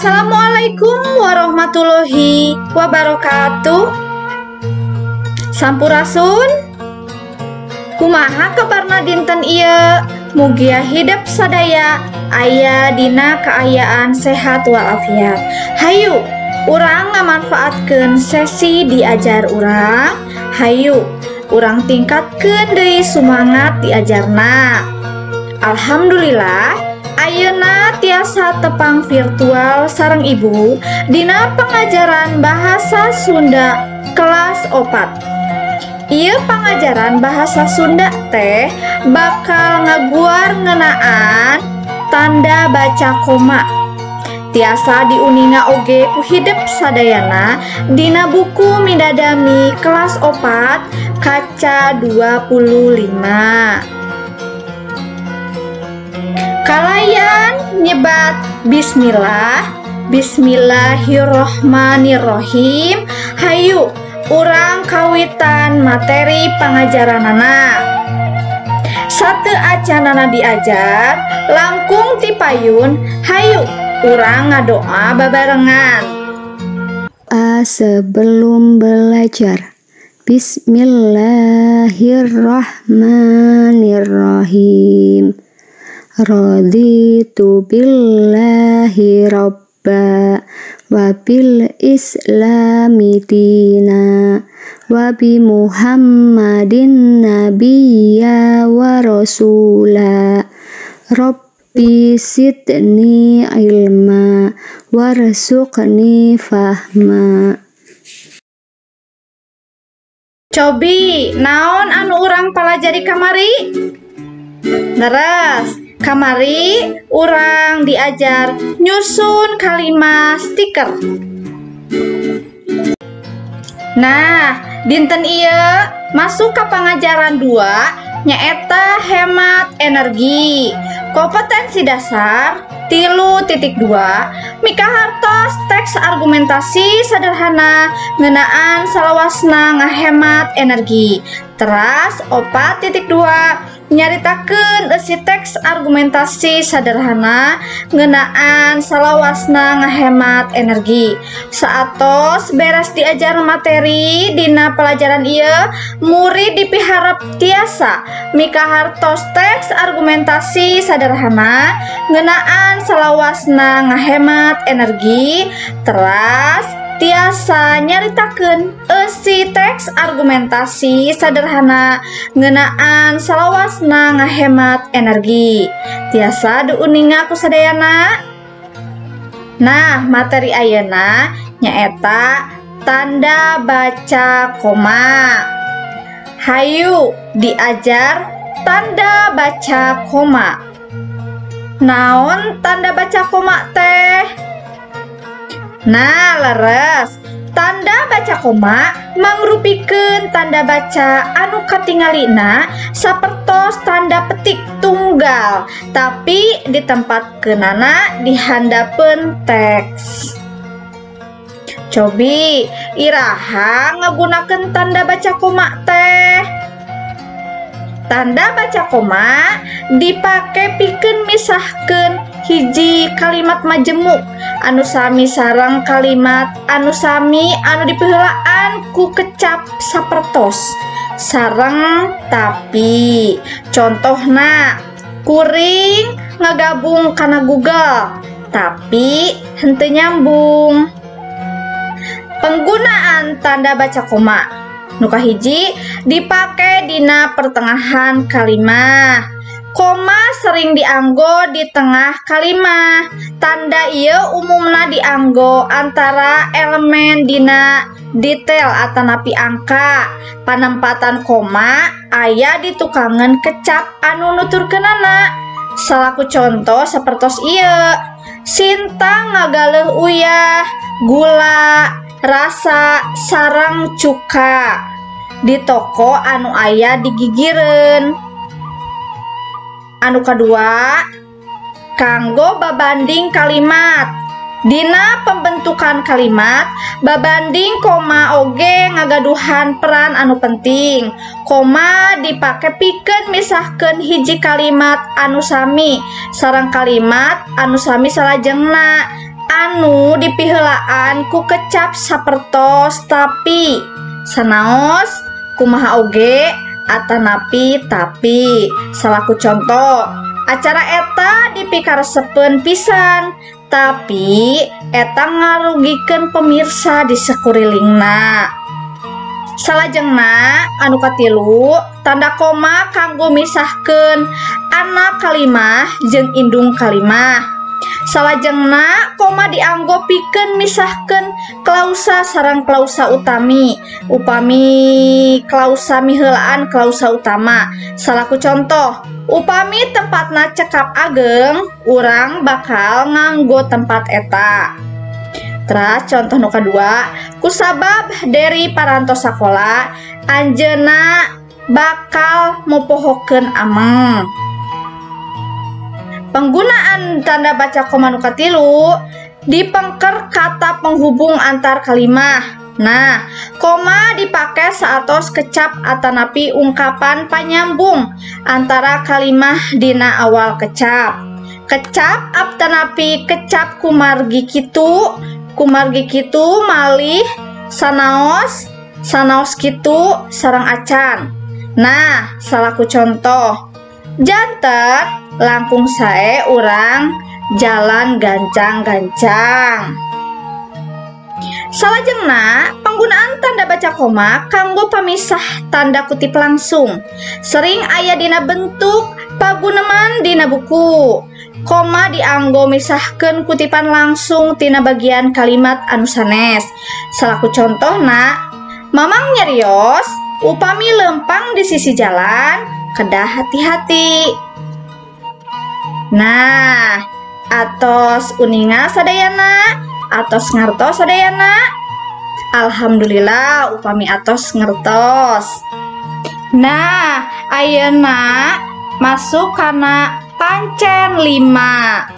Assalamualaikum warahmatullahi wabarakatuh. Sampurasun. Kumaha kabarna dinten ieu? Mugia hidep sadaya aya dina kaayaan sehat walafiat. Hayu urang ngamanfaatkeun sesi diajar urang. Hayu urang tingkatkeun deui sumangat diajarna. Alhamdulillah ayeuna tiasa tepang virtual sareng ibu dina pengajaran bahasa Sunda kelas 4. Ieu pangajaran bahasa Sunda teh bakal ngaguar ngeunaan tanda baca koma. Tiasa diuninga oge ku hidep sadayana dina buku Midadami kelas 4 kaca 25. Kalayan nyebat bismillah, bismillahirrohmanirrohim. Hayu urang kawitan materi pangajaranana. Satu acanana diajar langkung ti payun. Hayu urang ngadoa babarengan. Sebelum belajar, bismillahirrahmanirrahim. Raditu billahi robba wa bil islami dina wa bi muhammadin nabiyya wa rasula. Rabbi sidni ilma warzuqni fahma. Cobi, naon anu urang palajari kamari? Leres, kamari urang diajar nyusun kalimat stiker. Nah, dinten ieu masuk ke pangajaran 2 nyaeta hemat energi. Kompetensi dasar 3.2 mikahartos teks argumentasi sederhana ngeunaan salawasna ngahemat energi. Teras 4.2 nyaritakeun eusi teks argumentasi sederhana ngeunaan salawasna ngahemat energi. Saatos beres diajar materi dina pelajaran ieu, murid dipiharep tiasa mikahartos teks argumentasi sederhana ngeunaan salawasna ngahemat energi. Teras tiasa nyaritakeun eusi teks argumentasi sederhana ngeunaan salawasna ngahemat energi. Tiasa diuninga ku sadayana. Nah, materi ayeuna nyaeta tanda baca koma. Hayu diajar tanda baca koma. Naon tanda baca koma teh? Nah, leres, tanda baca koma mangrupikeun tanda baca anu katingalina sapertos tanda petik tunggal, tapi ditempatkeunana di handapeun teks. Cobi, iraha ngagunakeun tanda baca koma teh? Tanda baca koma dipake pikeun misahkeun hiji kalimat majemuk anu sami sareng kalimat anu sami anu dipiheulaan ku kecap sapertos sareng tapi. Contohna, kuring ngagabung kana Google tapi henteu nyambung. Penggunaan tanda baca koma nu kahiji dipake dina pertengahan kalimat. Koma sering dianggo di tengah kalimat. Tanda ieu umumna dianggo antara elemen dina detail atanapi angka. Panempatan koma aya di tukangan kecap anu nuturkeunana. Salaku contoh sapertos ieu. Sinta ngagaleuh uyah, gula, rasa sareng cuka di toko anu aya digigireun. Anu kadua, kanggo babanding kalimat. Dina pembentukan kalimat, babanding koma oge ngagaduhan peran anu penting. Koma dipake pikeun misahkeun hiji kalimat anu sami sareng kalimat anu sami salajengna. anu dipiheulaan ku kecap sapertos tapi, sanaos, kumaha oge, atanapi tapi. Salaku contoh, acara eta dipikaresepeun pisan, tapi eta ngarugikeun pemirsa di sakurilingna. Salajengna anu katilu, tanda koma kanggo misahkeun anak kalimah jeung indung kalimah. Salajengna koma dianggo pikeun misahkeun klausa sareng klausa utami, upami klausa miheulaan klausa utama. Salaku contoh, upami tempatna cekap ageng, urang bakal nganggo tempat eta. Teras contoh nu kadua, kusabab dari parantos sakola anjeunna bakal mopohokeun ameng. Penggunaan tanda baca koma nu katilu dipengker kata penghubung antar kalimah. Nah, koma dipake saatos kecap atanapi ungkapan panyambung antara kalimah dina awal kecap. Kecap atanapi kecap kumargi kitu, kumargi kitu malih sanaos, sanaos kitu sareng acan. Nah, salaku contoh, janten langkung sae urang jalan gancang-gancang. Salajengna, penggunaan tanda baca koma kanggo pamisah tanda kutip langsung. Sering aya dina bentuk paguneman dina buku. Koma dianggo misahkeun kutipan langsung tina bagian kalimat anu sanes. Salaku contohna, Mamang nyarios upami lempang di sisi jalan kedah hati-hati. Nah, atos uninga sadayana, atos ngartos sadayana. Alhamdulillah upami atos ngertos. Nah, ayeuna masuk kana pancen 5.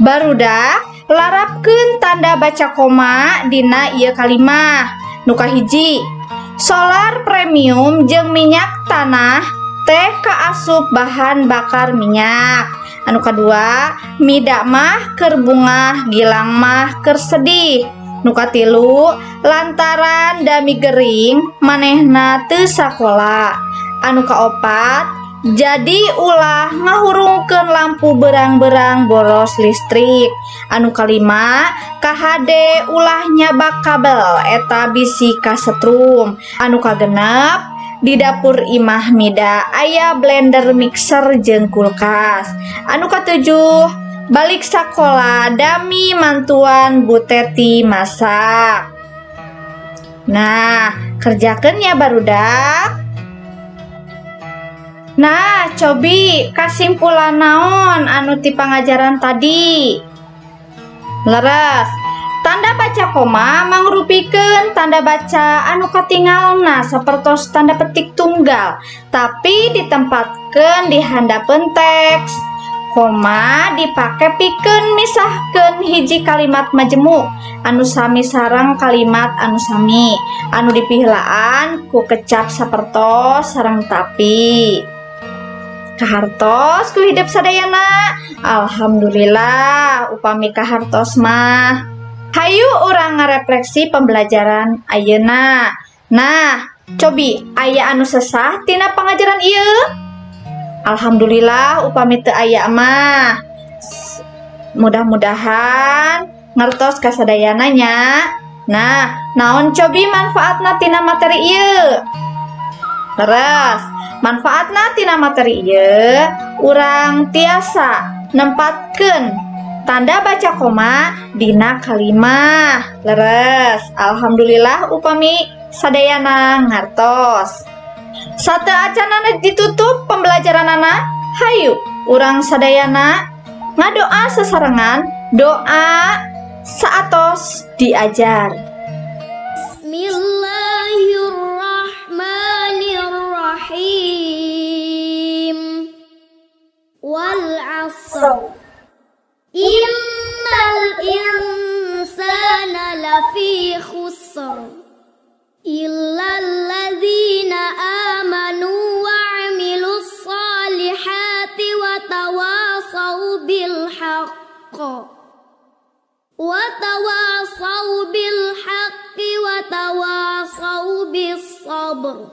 Barudak larapkeun tanda baca koma dina ieu kalimah. Nu kahiji, solar premium jeung minyak tanah teh kaasup bahan bakar minyak. Anu kadua, mida mah keur bungah, gilang mah keur sedih. Nu katilu, lantaran dami gering manehna teu sakola. Anu kaopat, jadi ulah ngahurungkeun lampu berang-berang boros listrik. Anu kalima, kahade ulah nyabak kabel eta bisi kasetrum. Anu kagenep, di dapur imah mida aya blender mixer jeung kulkas. Anu katujuh, balik sakola dami mantuan Bu Teti masak. Nah, kerjakeun ya barudak. Nah, cobi kasimpulan naon anu ti pangajaran tadi. Leres, tanda baca koma mangrupikeun tanda baca anu katingalna sapertos tanda petik tunggal, tapi ditempatkeun di handapeun teks. Koma dipake pikeun misahkeun hiji kalimat majemuk anu sami sareng kalimat anu sami anu dipiheulaan ku kecap sapertos sareng tapi. Kahartos ku hidep sadayana. Alhamdulillah upami kahartos mah. Hayu urang ngarefleksi pembelajaran ayeuna. Nah, cobi aya anu sesah tina pangajaran ieu? Alhamdulillah upami teu aya mah. Mudah-mudahan ngertos kasadayana nya. Nah, naon cobi manfaatna tina materi ieu? Leres, manfaatna tina materi ieu urang tiasa nempatkeun tanda baca koma dina kalimah. Leres, alhamdulillah upami sadayana ngartos. Sateuacanana ditutup pembelajaranana, hayu urang sadayana ngadoa sesarengan, doa saatos diajar. Bismillahirrahmanirrahim. Wal 'asr. Innal insana lafi khusr. Illa alladzina amanu wa 'amilus solihati wa tawasaw bil haqq Wa tawasaw bil haqqi wa tawasaw bis sabr.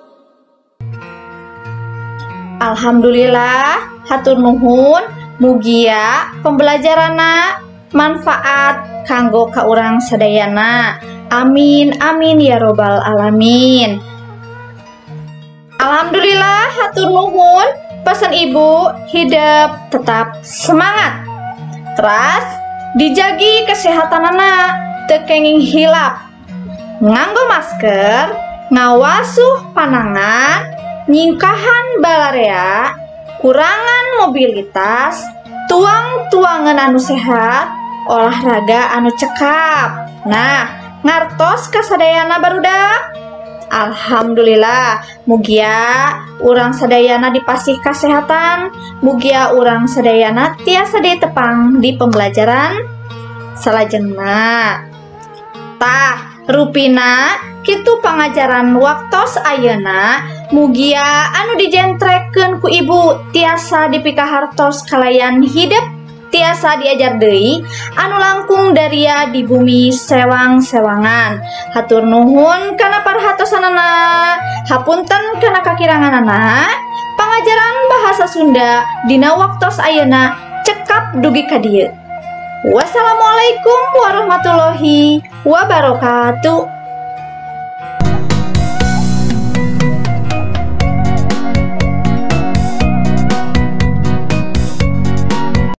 Alhamdulillah, hatur nuhun, mugia pembelajaranna manfaat kanggo ka urang sadayana. Amin amin ya robbal alamin. Alhamdulillah, hatur nuhun, pesan ibu hidup tetap semangat. Teras dijagi kesehatanana, teu kenging hilap. Nganggo masker, ngawasuh panangan, nyingkahan balarea, kurangan mobilitas, tuang-tuangan anu sehat, olahraga anu cekap. Nah, ngartos kasadayana barudak. Alhamdulillah, mugia urang sadayana dipasih kasehatan, mugia urang sadayana tiasa ditepang di pembelajaran salajengna. Tah, rupina kitu pangajaran waktos ayeuna, mugia anu dijentrekeun ku ibu tiasa dipikahartos kalayan hidep tiasa diajar deui anu langkung daria di bumi sewang-sewangan. Hatur nuhun kana parhatosanana, hapunten kana kakiranganana. Pangajaran bahasa Sunda dina waktos ayeuna cekap dugi ka dieu. Wassalamualaikum warahmatullahi wabarakatuh.